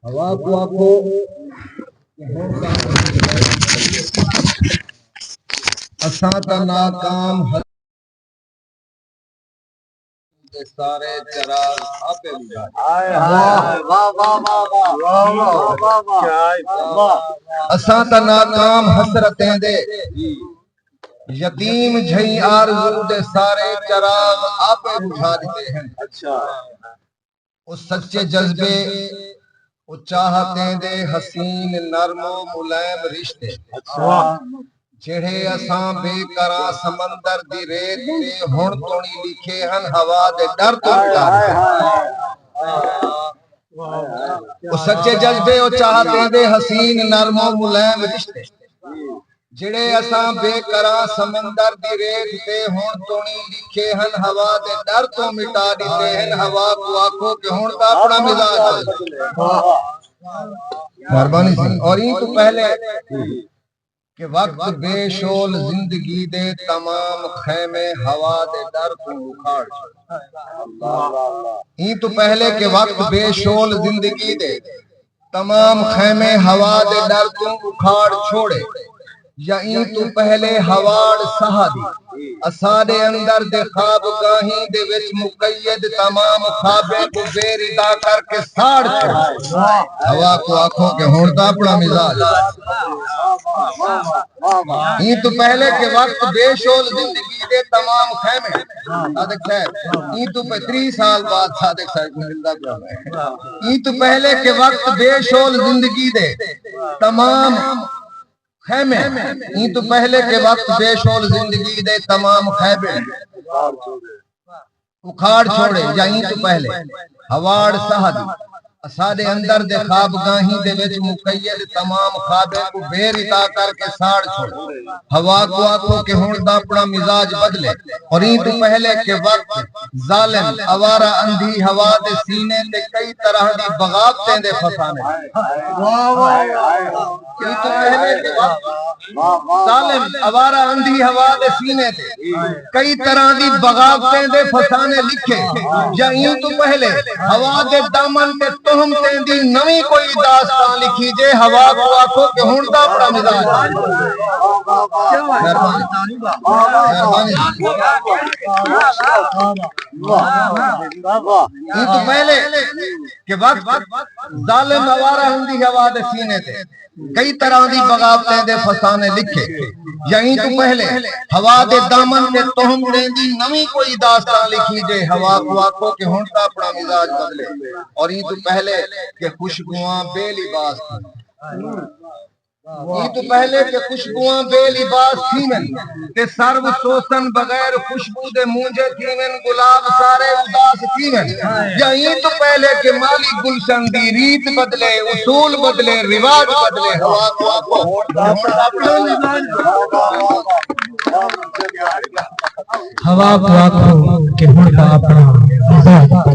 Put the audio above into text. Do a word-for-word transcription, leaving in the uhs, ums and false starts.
ہوا کوں آکھو کہ ہݨ تاں اساں تاں ناکام ہس دے سارے چراغ آپے بجھا ݙتے۔ اساں تاں ناکام حسرتیں دے یتیم جھئی آرزو دے سارے چراغ آپے بجھا ݙتے ہن۔ او سچے جذبے، او چاہتیں دے حسین نرم و ملائم رشتے، جیڑھے اساں بے کراں سمندر دی ریت تے ہݨ توڑیں لکھے ہن، ہوا دے ݙر توں مٹا ݙتے۔ او سچے جذبے، او چاہتیں دے حسین نرم و ملائم رشتے، جیڑھے اساں بے کراں سمندر دی ریت تے ہݨ توڑیں لکھے ہن، ہوا دے ݙر توں مٹا ݙتے ہن۔ ہوا کوں آکھو کہ ہݨ تاں اپݨا مزاج بدلے۔ مہربانی سئیں۔ اور ایں توں پہلے کہ وقت بے شول زندگی دے تمام خیمے ہوا دے ݙر توں اکھاڑ چھوڑے۔ ایں توں پہلے کہ وقت بے شول زندگی دے تمام خیمے ہوا دے ݙر توں اکھاڑ چھوڑے، یا ایں توں پہلے ہواڑ ساہ دی اساݙے اندر دے خواب گاہیں دے وچ مقید تمام خوابیں کوں بے ردا کر کے ساڑ چھوڑے۔ ہوا کوں آکھو کہ ہݨ تاں اپݨا مزاج۔ ایں توں پہلے کہ وقت بے شول زندگی دے تمام خیمے، صادق صاحب، ایں توں پہ-، تریہہ سال بعد صادق صاحب کوں ملدا پیا میں۔ ایں توں پہلے کہ وقت بے شول زندگی دے تمام خیمے، ایں توں پہلے کہ وقت بے شول زندگی دے تمام خیمے اکھاڑ چھوڑے، یا ایں توں پہلے ہواڑ ساہ دی اساݙے اندر دے خواب گاہیں دے وچ مقید تمام خوابیں کوں بے ردا کر کے ساڑ چھوڑے۔ ہوا کوں آکھو کہ ہݨ تاں اپݨا مزاج بدلے، اور ایں توں پہلے کہ وقت ظالم آوارہ اندھی ہوا دے سینے تے کئی طرح دی بغاوتیں دے فسانے۔ ایں توں پہلے کہ وقت ظالم آوارہ اندھی ہوا دے سینے تے کئی طرح دی بغاوتیں دے فسانے لکھے، یا ایں توں پہلے ہوا دے دامن تے تہمتیں دی نویں کوئی داستان لکھی جے، ہوا کوں آکھو کہ ہݨ تاں اپݨا مزاج۔ مہربانی۔ مہربانی۔ ایں توں پہلے کہ وقت ظالم آوارہ اندھی ہوا دے سینے تے کئی طرح دی بغاوتیں دے فسانے لکھے، یا ایں توں پہلے ہوا دے دامن تے تہمتیں دی نویں کوئی داستان لکھی جے، ہوا کوں آکھو کہ ہݨ تاں اپݨا مزاج بدلے، اور ایں توں پہلے کہ خوشبوواں بے لباس تھیون۔ ایں توں پہلے کہ خوشبوواں بے لباس تھیون تے سرو سوسن بغیر خوشبو دے مونجھے تھیون، گلاب سارے اداس تھیون، یا ایں توں پہلے کہ مالی گلشن دی ریت بدلے، اصول بدلے، رواج بدلے، ہوا کوں آکھو۔ ہوا کوں آکھو کہ ہݨ تاں اپݨا مزاج۔